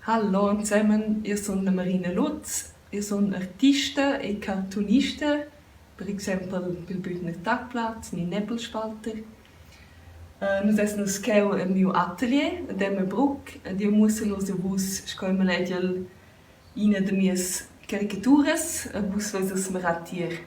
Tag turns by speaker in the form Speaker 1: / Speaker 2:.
Speaker 1: Hallo ensemen, io sun la Marina Lutz, io sun artista e cartoonista, per exaimpel pel Bündner Tagblatt ni Nebelspalter. Nus essan uss cheu en miu atelier ad Emmerbruck ed jeu muossel uss a vus sco jeu malegel ina da mias caricaturas e vus veis uss mirar tier.